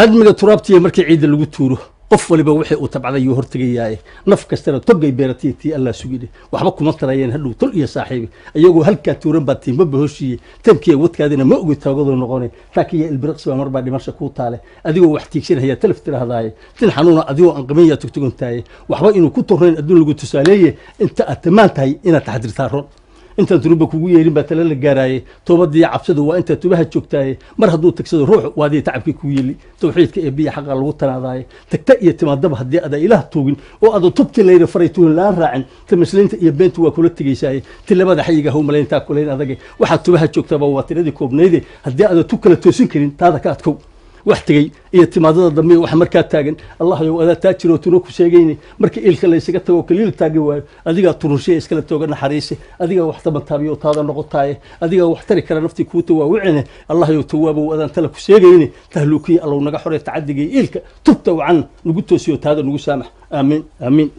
Admiga turaabtiya markii ciidda lagu tuuro, qof waliba wixii uu tabcday yuu hortegayaaye. Naf kastana togay beeratiya tii Allaa sugidhe. Waxba kuma tarayeen hadhow tol iyo saaxiibi, iyagoo halkaa tuuran baa tiimbaba hoshiiye. Tamkiya wadkaadina ma ogi taagadoo noqone. Taakiya ilbiriqsi baa marbaa dhimasha kuu taale. Adigoo wax tiigsanhayaa talaf tirahdaaye, tin xanuuna adigoo aan qaban yaa tugtugantaaye. Waxba inuu ku tornayn adduun lagu tusaaleeye. Inta aad tamaan tahay inaad taxadirtaa ron. Intaan dunuubba kugu yeerin baa tala la gaaraaye. Toobadiiyo cabsidu waa intaad tubaha joogtaaye. Mar hadduu tagsado ruuxu, waadii tacabkii kugu yeli. Tawxiidka ee biya xaqa lagu tanaadaaye. Tagta iyo timaadaba haddii adaa Ilaah tuugin oo aada tubti layra faray tuugin laan raacin, tamasliinta iyo beentu waa kula tegaysaaye. Tilabada xayiga haw malayntaa kulayn adage. Waxaad tubaha joogtaaba waa tiradii koobnayde. Haddii aada tu kala toosin karin, taada ka adkow. Wax tegey iyo timaadada dambe waxa markaa taagan, Allah yow adaa taajiroo tuna ku sheegayni. Marka iilka laysaga tago, kaliil taagi waayo, adigaa turunshiya iskala tooga naxariise. Adigaa wax tabantaabiyo taada noqotaaye. Adigaa wax tari kara naftii kuu tawaawicine. Allah yow tawaabow, adaan tala ku sheegayni. Tahluukiya Allow naga xoree tacadiga iyo iilka. Tubta wacan nagu toosiyo, taada nagu saamax. Aamiin, aamiin.